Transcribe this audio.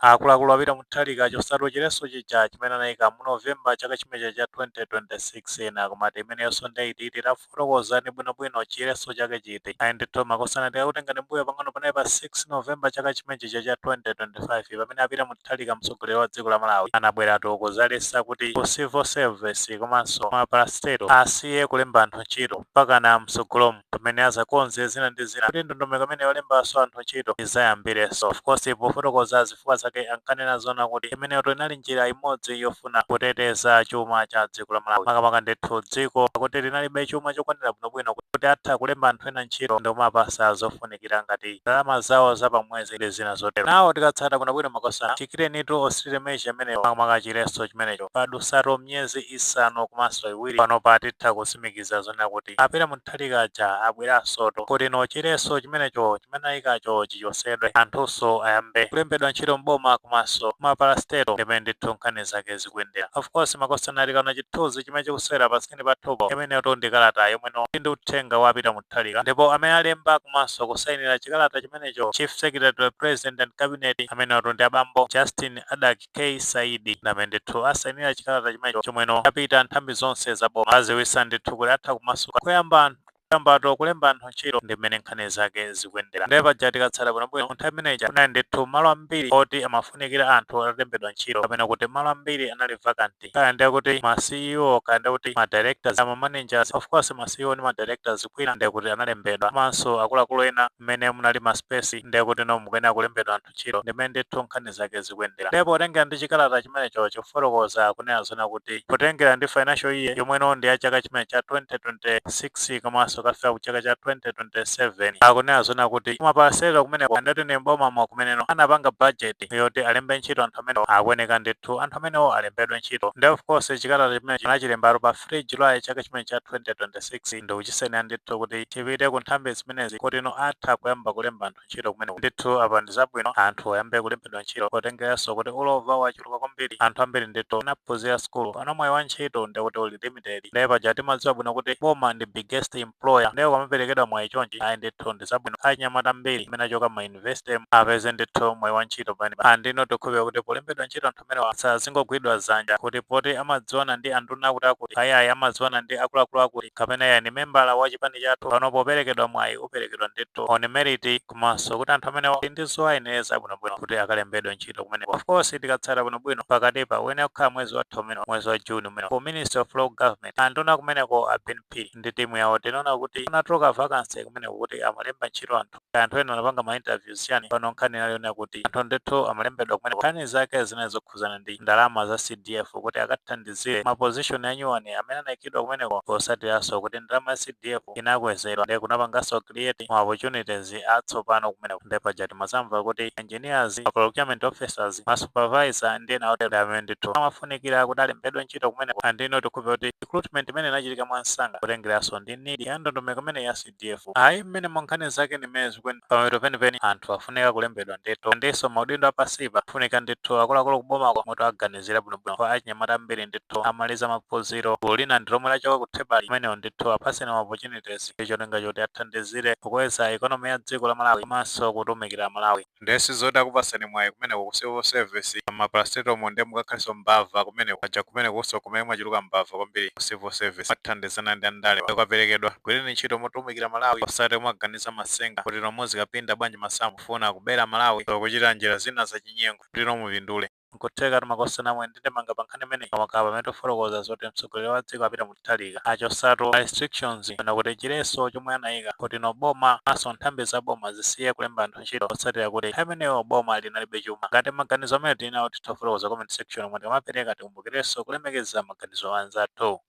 Akuluakulu, a Peter Mutharika achosatu chiletso chija chimene anayika mu Novemba chaka chimenechi cha 2026. Ena komati imeneyonso ndeyititi tafotokozani bwinobwino chiletso chake chiti. Ayi ndithu makosana, tikakutengani mbuyo pang'ono, panali pa 6 Novemba chaka chimenechi cha 2025 pamene a Peter Mutharika, mtsogoleri wa dziko la Malawi, anabweratu kuzaletsa kuti ku civil service komanso ma parastatal asiye kulemba anthu ntchito mpakana mtsogolomu pamene azakonze zina ndi zina kuti ndondomeko imene yolembanso anthu ntchito izayambirenso. Of course, pofotokoza zifukwa zake ankanena zona kuti imeneyo inali njira imodzi yofuna kuteteza chuma cha dziko la Malawi, makamaka ndithu dziko kuti linalibe chuma chokwanira bwinobwino kuti atha kulemba anthu ena ntchito ndi kumapasa zofunikira ngati ndalama zawo zapamwezi ndi zina zotero. Nawo tikatsata bwinobwino makosana, chikirenitu austerity measure imeneyo, makamaka chiletso chimenecho, padusatu miyezi 7. Pano patitha kutsimikiza zona kuti a Peter Mutharika aja abweransoto kuti no chiletso chimenecho chimene ayikacho chichosedwe, anthunso ayambe kulembedwa ntchito mboma komanso ma parastatal, ndimene ndithu nkhani zake zikuyendera. Of course makosana, tikaona chithunzi chimene chikusewera pa screen pathupo, imeneyo ndi kalata yomweno ndi uthenga wa Peter Mutharika, ndipo amene alemba komanso kusayinira chikalata chimenecho, Chief Secretary to the President and Cabinet, ameneyo ndi abambo Justin Adack K Saidi, ndamene ndithu asayinira chikalata chimenecho chomweno apita nthambi zonse za boma, aziwisa ndithu kuti atha kumasuka kuyamba kuyambato kulemba anthu ntchito, ndi mmene nkhani zake zikuyendera. Ndiye paja tikatsata bwinobwino, nthawi imeneja kunali ndithu malo ambiri oti amafunikira anthu atalembedwa ntchito, kapena kuti malo ambiri anali vacant, kaya ndiye kuti ma CEO, kaya ndiye kuti ma directors, ma managers. Of course, ma CEO ndi ma directors kwina ndiye kuti analembedwa, komanso akuluakulu ena mmene munali ma space ndiye kuti no mukuyenera kulembedwa anthu ntchito, ndimene ndithu nkhani zake zikuyendera. Ndipo potengera ndi chikalata chimenecho chikufotokoza kunena zona kuti potengera ndi financial year yomweno ndi ya chaka chimene cha 2026 komanso kafika ku chaka cha 2027, akunena zona kuti kuma parastatal kumeneko andati ni mbomamo kumeneno anapanga budget yoti alembe ntchito anthu amenewo, akuyeneka ndithu anthu amenewo alembedwe ntchito. Ndi of course chikalata chimene anachilembatu pa 3 July chaka chimene cha 2026 ndikuchisainira ndithu kuti chipite ku nthambi zimenezi kuti no atha kuyamba kulemba anthu ntchito kumeneko. Ndithu apa ndi zabwino, anthu ayambe kulembedwa ntchito, potengeranso kuti ulova wachuluka kwambiri. Anthu ambiri ndithu anaphunzira sukulu, pano mwayi wa ntchito ndikuti uli limited. Ndiye paja timadziwa bwino kuti boma ndi biggest employer, ndiye kwamaperekedwa mwayi chonchi, ayi ndithu ndi zabwino, achinyamata ambiri amene achoka ma university apeze ndithu mwayi wa ntchito pamene andino. Tikhulupirira kuti polembedwa ntchito anthu amenewa sazingogwidwa dzanja kuti poti amadziwana ndi anduna akuti akuti, ayayi, amadziwana ndi akuluakulu akuti, kapena iye ni membala wa chipani chathu. Pano poperekedwa mwayi uperekedwa ndithu on merit, komanso kuti anthu amenewa ndi zowayenereza bwinobwino kuti akalembedwe ntchito kumeneko. Of course, tikatsata bwinobwino, pakatipa uyenera kukhala mwezi wathu umene, mwezi wa June umene, ku Ministry of Local Government, anduna kumeneko a Ben Phiri ndi timu yawo, tinaona kuti kunatuluka vacancy kumeneko kuti amalemba ntchito anthu. Anthu ena anapanga ma interviews chani. Pano nkhani inaliona kuti anthu ndithu amalembedwa kumeneko, nkhani zake zinali zokhuzana ndi ndalama za CDF kuti akathandizire ma position anyuwani amene anayikidwa kumeneko, posatiranso kuti ndalama ya CDF inakwezedwa, ndiye kunapanganso create ma opportunities atsopano kumeneko. Ndiye paja timazamva kuti engineers, procurement officers, ma supervisor ndi ena otero amene ndithu amafunikira kuti alembedwe ntchito kumeneko. Andino tikhulupirira kuti recruitment imene inachitika mwansanga kutengeranso ndi need ya ndondomeko imene ya CDF. Ayi, mmene nkhani zake ndi mmene zikuyenda pamapeto penipeni, anthu afunika kulembedwa ndithu, ndiso maudindo apasipa afunika ndithu akuluakulu kubomako moto aganizira bwinobwino, kwa achinyamata ambiri ndithu amaliza maphunziro, gulu lina ndi lomwe lachoka ku thebali amenewo ndithu apaseni ma opportunities, cholinga choti athandizire kukweza economy ya dziko la Malawi komanso kutumikira Malawi. Ndesi zoti akupasani mwayi kumeneko ku civil service, ma parastatal, ndiye mukakhalenso mbava kumeneko paja. Kumenekonso kumene mwachuluka mbava kwambiri ku civil service, mathandizana ndi andale. Ukaperekedwa, gwireni ntchito motumikira Malawi, osati mwaganiza masenga kuti nomwe zikapinda bwanji masamu kufuna kubera Malawi, kuchita njira zina zachinyengo kuti nomupindule. Nkutheka timakosana amwe ndindemanga pa nkhani imeneyi, koma pamene tofotokoza zoti mtsogoleri wa dziko a Peter Mutharika achosatu restrictions, kana kuti chiletso chomwe anayika kuti no boma maso nthambi za boma zisiye kulemba anthu ntchito, potsatira kuti nthawi imeneyo boma linalibe chuma. Ngati maganizo amene tili nawo, titha kufotokoza comment section omwe tikamapereka tikumbukirenso kulemekeza maganizo anzathu.